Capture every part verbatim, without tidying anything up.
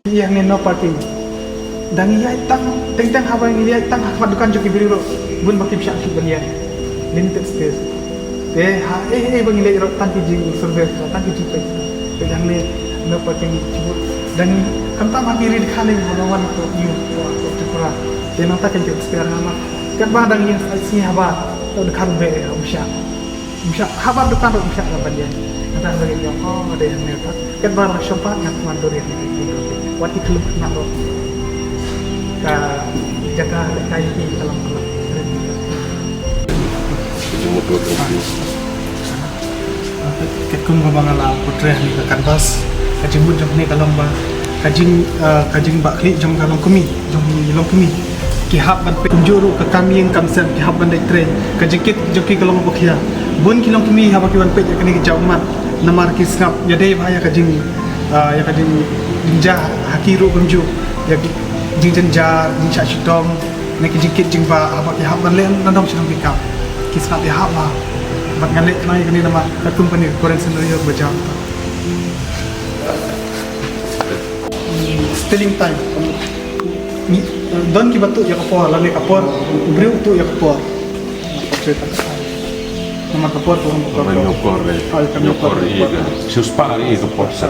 Ïa hangne no parking. Dang ïaid tang, teng teng haba ngi ïaid tang ha khmat dukan jong ki briew ruh bun ba kim shah shuh ban ïaid. Limited space. Te ha eh eh ba ngi leit ruh tang ki jingservice, tang ki jingpeit. Te hangne no parking jingmut. Dang ngi khamtam ha ki ri dkha ne ba wan to ïu to Tripura. Te nangta kan jingspare nga ma. Katba dang ïa sngi haba to dkha ruh be um shah. Mshah, habar dukan ruh mshah ka ban ïa. Ngan da ïa, oh, da ïa ne ta. Kat bar shop pa ngan man dur ïa ne. Wat ki klub na ruh. Ka jaka le kai ki kalam kalam. Kat kum ka ba nga la portray ha ka canvas. Ka jingmut jong ne ka long ba. Ka jing, eh, ka jingbakla jong ka longkmie. Jong ngi longkmie ki hap ban peit kumjuh ruh ka kam ïing kam sem ki hap ban dei trei. Ka jingkit jong ki ka long ba khia. Bun ki longkmie haba ki wan peit ïa kane ka jingmut namar ki sngap ïa dei ba ïa ka jing, ah, ïa ka jing, jingjia ha ki ruh kumjuh ïa ki jingjynjar jingshah shitom ne ki jingkit jingbah haba ki hap ban leh na dong shnong ki kam. Ki sngap ïa hap ba bad ngan leh na ïa kane namar ka company ka current scenario ba jam ta. Stealing time. Ni, eh, don kiba tuh ïa ka por, lane ka por u briew u tuh ïa ka por. Namar ka por ka long ka por. Namar ka por, eh. Ah, ka por, ka por, eh, ka por. Shu spah, eh, ka por sa.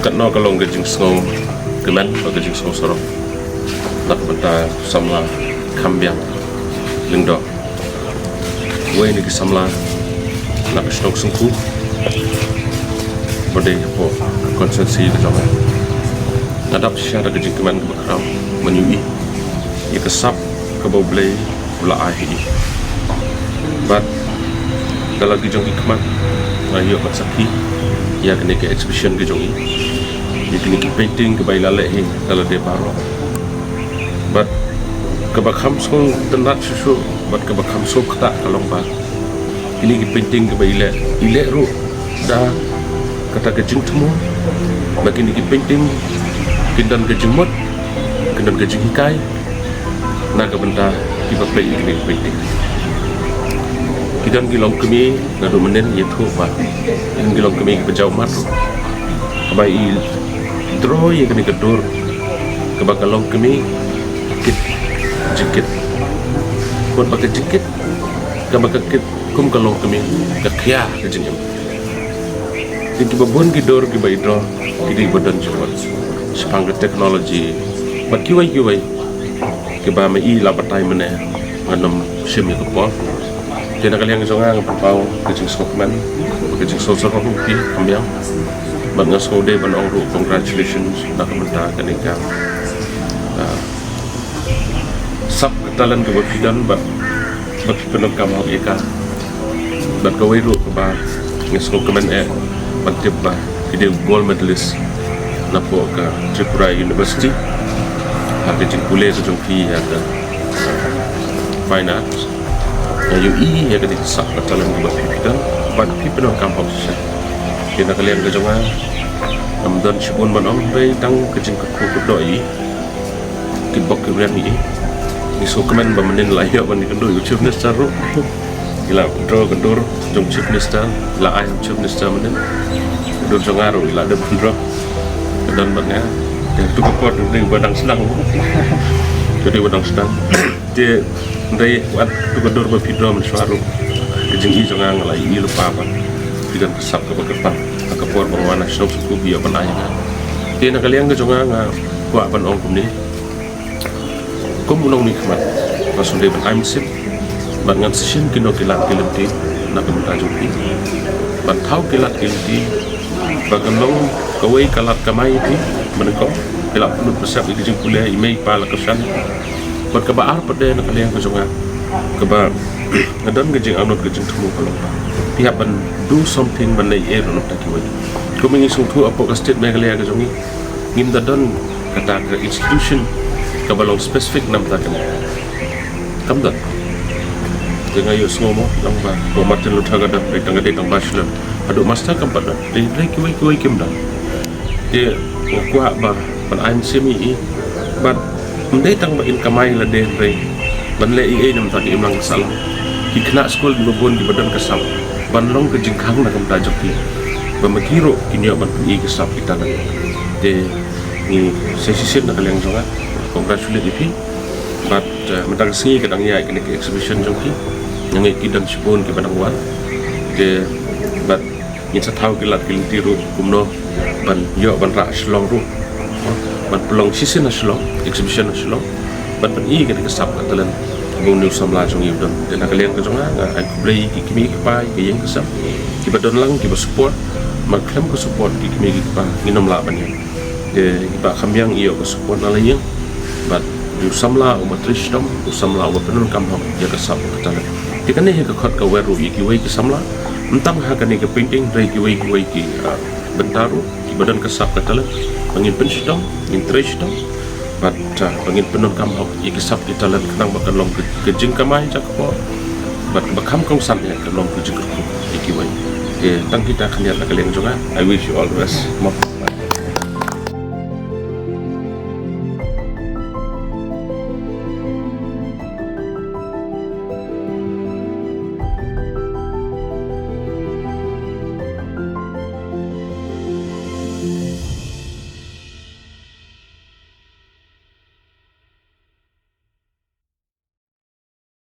Katno ka long ka jingsngewkmen bad ka jingsngewsarong na ka bynta u samla Khambiang Lyngdoh, uwei na ki samla na ka shnong Syngkhu ba dei hapoh ka constituency ka jong nga. Nga dap shisha da ka jingkmen kaba khraw ban ïohi ïa ka sap kaba U Blei u la ai ha i. Bad da la ki jong ki khmat nga ïoh ban sakhi ïa kane ka exhibition ka jong i, ïa kine ki painting kaba i la leh hi da lade baroh. Bad kaba kham sngewtynnat shuh shuh bad kaba kham sngewkata ka long ba kine ki painting kaba i leh, i leh ruh da kata ka jingthmu ba kine ki painting kin don ka jingmut, kin don ka jinghikai na ka bynta kiba peit ïa kine ki painting. Ki don ki longkmie naduh mynnin ïathuh ba ki don ki longkmie kiba jaw mat ruh haba i draw ïa kane ka dur kaba ka longkmie ka kit jingkit. Bad ba ka jingkit kaba ka kit kum ka longkmie ka khia ka jingim. Ki kiba bun ki dur kiba i draw ki dei ba don jingmut shaphang ka technology bad kiwei kiwei kiba ma i la batai mynne ngan ym shim ïa ka por. Te na ka liang jong nga nga pynpaw ka jingsngewkmen, ka jingsngewsarong ïa phi Khambiang. Bad nga sngewdei ban ong ruh congratulations na ka bynta kane ka, ah, sap ka talent kaba phi don bad ba phi pyndonkam hok ïa ka. Bad kawei ruh kaba nga sngewkmen eh ban tip ba phi dei u gold medalist napoh ka Tripura University ha ka jingpule ka jong phi ha ka Fine Arts. Nga ïohi ïa kane ka sap ka talent kaba phi phi don bad phi pyndonkam hok shisha. Te na ka liang ka jong nga ngam don shibun ban ong, dei tang ka jingkyrkhu kyrdoh ïa i. Ki bok ki riam ïa i. Ngi sngewkmen ba mynnin la ïoh ban ïakynduh ïa u Chief Minister ruh. I la draw ka dur jong Chief Minister, la ai u Chief Minister mynnin. Ka dur jong nga ruh i la dep draw. Ka don bad nga. Te tu ka por dei ba dang sdang. Ka dei ba dang sdang. Te dei wat tu ka dur ba phi draw mynshuwa ruh. Ka jingïohi jong nga nga la ïohi lypa ba phi don ka sap kaba kyrpang. Ha ka por ba nga wan na shnong Syngkhu phi ïoh ban ai ïa nga. Te na ka liang ka jong nga nga kwah ban ong kumne. Kum u nongmihkhmat nga sngewdei ban ai mynsiem bad ngan sa shim kino ki lad ki lynti na ka bynta jong phi. Ban thaw ki lad ki lynti ba kan long kawei ka lad kamai ïa phi, mynnyngkong phi lah pynlut pynsiap ïa ka jingpule, i mei i pa la kyrshan. Bad kaba ar pat de na ka liang ka jong nga kaba nga don ka jingangnud ka jingthmu ka long ba phi hap ban do something ban leh ei ruh na ka bynta kiwei. Kum ngi sngewthuh hapoh ka state Meghalaya ka jong ngi ngim da don kata ka institution kaba long specific na bynta kane. Kam don. Te nga ïohsngew mo, long ba, ba Martin Luther ka don, dei tang ka dei tang bachelor. Haduh master kam pat don. Dei, dei kiwei kiwei kim don. Te nga kwah ba ban ai mynsiem ïa i. Bad ym dei tang ba in kamai lade hynrei ban leh ei ei na bynta ka imlang ka sahlang. Ki khynnah skul kiba bun kiba don ka sap ban long ka jingkhang na ka bynta jong ki, ba ma ki ruh kin ïoh ban pyni ka sap ki talent. Te ngi sa shisien na ka liang jong nga congratulate ïa phi. Bad mynta ka sngi ka dang ïaid kane ka exhibition jong ki. Nga ngeit ki don shibun kiba dang wan. Te bad ngin sa thaw ki lad ki lynti ruh kumno ban ïoh ban rah Shillong ruh, ban pynlong shisien ha Shillong, exhibition ha Shillong, ban pyni kane ka sap ka talent ba une u samla jong ngi u don. Te na ka liang ka jong nga, nga ai khublei ïa ki kmie ki kpa, ïa ka ïing ka sem kiba don lang, kiba support. Mar khlem ka support ki kmie ki kpa ngin ym lah ban ïeng. Te i Bah Khambiang i ïoh ka support na la ïing. Bad u samla uba trei shitom, u samla uba pyndonkam hok ïa ka sap ka talent. Te kane hi ka khot ka wer ruh ïa kiwei ki samla, ym tang ha kane ka painting, hynrei kiwei kiwei ki bynta ruh kiba don ka sap ka talent, ba ngin pynshitom, ngin trei shitom, bad ba ngin pyndonkam hok ïa ki sap ki talent khnang ba kan long ka jingkamai jakpoh, bad ba kham kongsan ïa kan long ka jingkyrkhu ïa kiwei. Te tang kita khyndiat na ka liang jong nga, I wish you all the best.